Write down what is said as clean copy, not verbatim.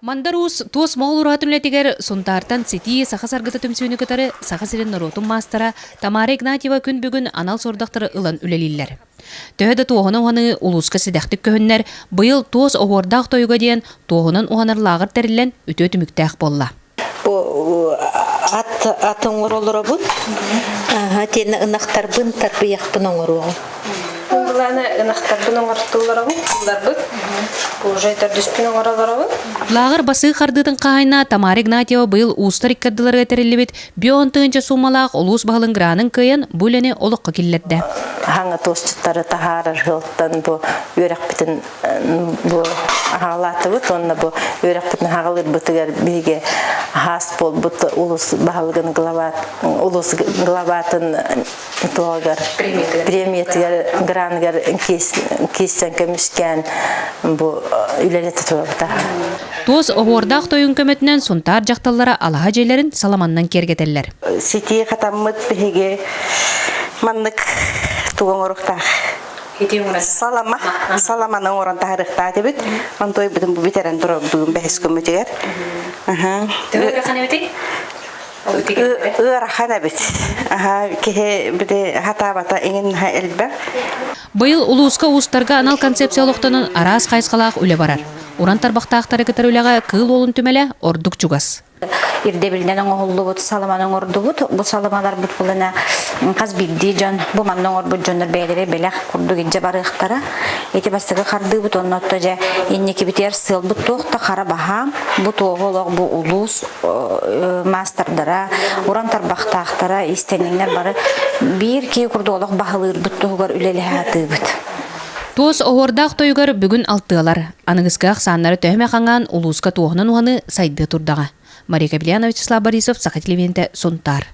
Мандар Уус туос моҕол ураһатын үлэтигэр Сунтаартан Ситии саха саргыта түмсүүнү кытары Саха сирин норуотун маастара Тамара Игнатьева күн бүгүн анал сорудахтары ылан үлэлииллэр. Төһө да туоһунан уһаныы улууска сэдэхтик көһүннэр, быйыл туос оһуордаах тойуга диэн туоһунан уһанар лааҕыр тэриллэн үтүө түмүктээх буолла. Бу ат ат оҥоролоробут. Тиэнэ ынахтарбын тарбыйахпын оҥоруоҕум. Былааны ынахтарбын оҥортуулларабын, тылларбыт. Уже төрдүспүн оҥоролоробун. Лааҕыр басыы хардыытын хаһаайына Тамара Игнатьева быйыл уустар иккардыларыгар тэриллибит 50 тыһыынча суумалаах улуус баһылын гранын кыайан бу үлэни олоххо киллэрдэ. Хаҥа туосчуттары таһаарар сылтан бу үөрэхпитин бу аһаалаатыбыт уонна бу үөрэхпитин аһаҕалыырбытыгар биһиги хаас буолбут улус баһылыгын глава улус главатын туһагар премиятыгар граныгар киистэн көмүскээн бу үлэлэтэ турабыта. Туос оһуордаах тойун көмөтүнэн Сунтаар дьахталлара алаһа дьиэлэрин саламаннан киэргэтэллэр. Ситии хатаммыт биһиги маннык тугу оҥоруохтаах салама саламаны оҥорон таһарыахтаах этибит онтуойбутун бу бүтэрэн турар бүгүн бэһис күммүтүгэр Ыарахан эбитий? Ыарахан эбит. Киһи били хатаабата иҥин элбэх. Быйыл улууска уустарга анал концепция олохтонон араас хайысхалаах үлэ барар. Уран тарбахтаахтары кытары үлэҕэ Кыыл Уолун түмэлэ ордук чугас. Ирдэбилинэн оҥоһуллубут саламаны оҥордубут. Бу саламаларбыт булана хас биирдии дьон бу манна оҥорбут дьоннор бэйэлэрэ бэлэх курдук илдьэ барыахтара. Ити бастакы хардыыбыт онно отто дьэ инникибитигэр сыалбыт туох да хара баһаам. Бу туоһу олох бу улуус маастардара, уран тарбахтаахтара, иистэнньэҥнэр бары биир киһи курдук олох баһылыырбыт туһугар үлэлэһэ сатыыбыт. Туос оһуордаах тойугар бүгүн алтыалар. Аныгыскы ахсааннара төһө хаҥаан улууска туоһунан уһаныы сайдыа турдаҕа. Мария Капельянова, Вячеслав Борисов, Саха телевидениетэ, Сунтаар.